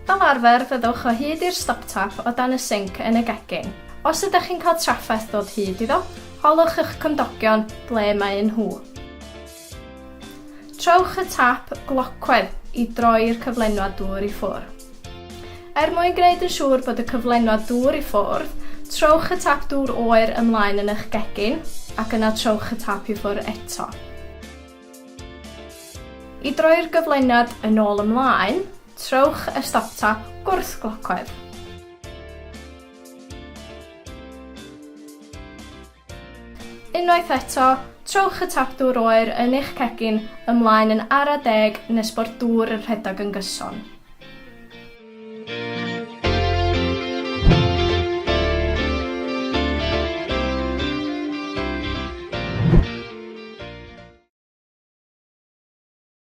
Fel arfer, fyddwch o hyd i'r stop tap o dan y sinc yn y gegin. Os ydych chi'n cael trafferth dod hyd iddo, holwch eich cymdogion ble mae nhw. Trowch y tap glocwedd i droi'r cyflenwad dŵr i ffwrdd. Er mwyn gwneud yn siŵr bod y cyflenwad dŵr i ffwrdd, trowch y tap dŵr oer ymlaen yn eich gegin ac yna trowch y tap i ffwrdd eto. I droi'r gyflenwad yn ôl ymlaen, trowch y stop tap gwrth-glocwedd. Unwaith eto, trowch y tap dŵr oer yn eich cegin ymlaen yn ara deg nes bo'r dŵr yn rhedeg yn gyson.